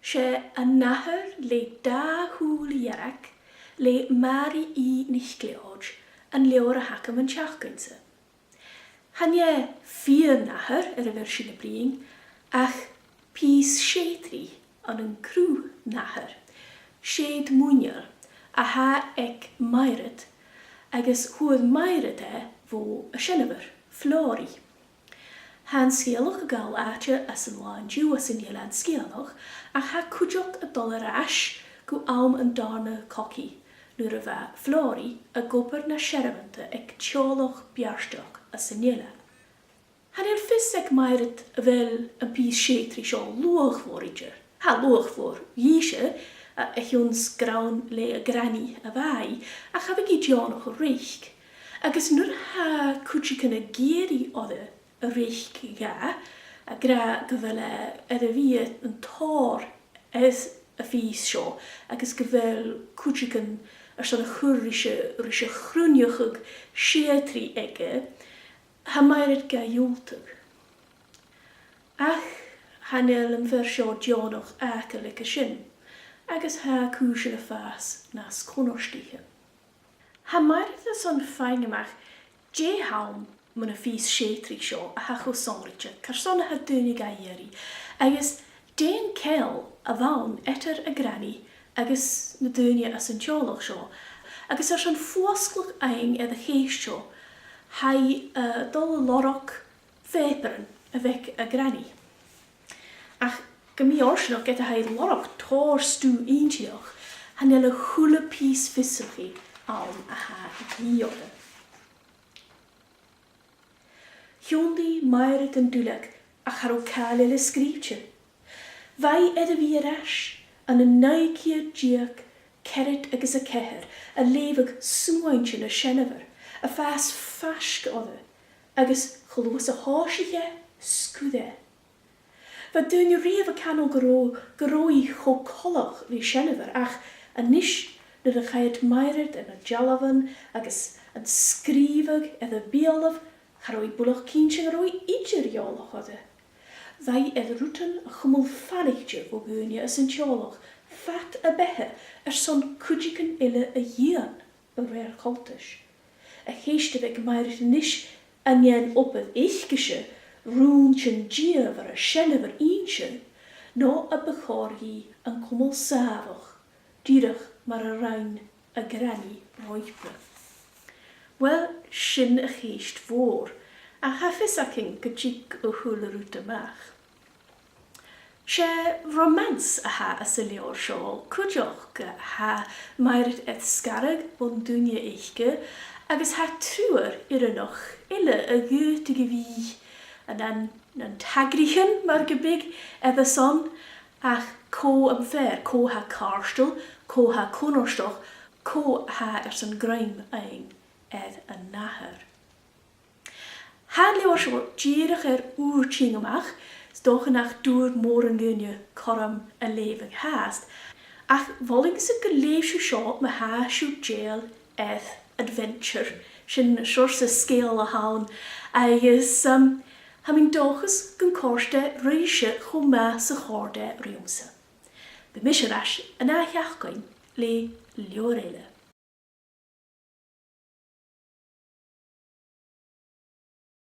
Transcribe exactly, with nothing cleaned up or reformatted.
'S e An Nathair le Dà Shùil Dhearg le Màiri Uí NicLeòid an leabhar a th' agam an t-seachdain-sa. Chan e fìor nathair air a bheil sinn a' bruidhinn, ach pìos seudraidh ann an cruth nathair, seud muineil, a th' aig Mairead, agus fhuair Mairead e bho a seanmhair, Flòraidh. Tha an sgeulachd a' gabhail àite anns an là an-diugh anns an Eilean Sgitheanach, ach tha cuideachd a' dol air ais gu àm an Dàrna Cogaidh, nuair a bha Flòraidh ag obair na searbhanta aig teaghlach beartach anns an eilean. Chan eil fios aig Mairead a bheil am pìos seudraidh seo luachmhor idir. Tha e luachmhor dhìse, a, a chionn 's gur ann le a granny a bha i, ach cha bhiodh i deònach a reic. Agus nuair a tha cuideigin ag iarraidh oirre a reic dha, ag ràdh gu bheil e air a bhith an tòir air a' phìos seo, agus gu bheil cuideigin airson a chur ris a', ris a' chruinneachadh seudraidh aige, tha Mairead ga dhiùltadh. Ach chan eil am fear seo deònach fhàgail aige sin, agus tha cùisean a' fàs nas cunnartaiche. Tha Mairead airson faighinn a-mach dè th' ann mun a' phìos seudraidh seo a tha cho sònraichte, carson a tha daoine ga iarraidh, agus dè an ceangal a bh' ann eadar a granny agus na daoine anns an teaghlach seo, agus airson fuasgladh fhaighinn air a' cheist seo, tha i, eh, a' dol a lorg phàipearan a bh' aig a granny. Ach gu mì-fhortanach, ged a tha i a' lorg tòrr stuth inntinneach, chan eil a h-uile pìos fiosrachaidh ann a tha a dhìth oirre. Thionndaidh Mairead an duilleag ach cha robh càil eile sgrìobhte. Bha i air a bhith air ais ann an naoi ceud deug ceathrad agus a ceithir a' leughadh smuaintean a seanmhair a' fàs faisg oirre, agus cho luath 's a thòisich e, sguir e. Bha daoine riamh a' cantainn gun robh, gun robh i cho coltach ri seanmhair, ach a-nis, nuair a chaidh Mairead air na dealbhan agus an sgrìobhadh air a beulaibh, cha robh i buileach cinnteach an robh i idir eòlach oirre. Bha i air rudan a chumail falaichte bho dhaoine às an teaghlach fad a beatha airson cuideigin eile a dhìon a rèir choltais. A' cheist a bh' aig Mairead a-nis, an e an obair aicese rùintean diamhair a seanmhair innse, no am bu chòir dhi an cumail sàmhach, dìreach mar a rinn a granny roimhpe? Uill, sin a' cheist mhòr, ach tha fios againn gun tig a h-uile rud a-mach. 'S e romance a tha anns an leabhar seo cuideachd. Tha Mairead air sgaradh bhon duine aice, agus tha triùir fhireannach eile a dh'fhaodadh a bhith nan, nan, nan tagraichean, mar gum biodh, air a son, ach cò am fear, cò tha càirdeil, cò tha cunnartach, cò tha airson grèim fhaighinn air an nathair. Tha an leabhar seo dìreach air ùr-thing a-mach, 's dòcha nach d' fhuair mòran dhaoine cothrom a leughadh fhathast, ach mholainn-sa gun leugh sibh seo ma tha sibh dèidheil air adventure, sin seòrsa sgeul a th' ann, agus, um, tha mi an dòchas gun còrd e ribhse cho math 's a chòrd e riumsa. Bidh mise air ais an ath-sheachdain le leabhar eile.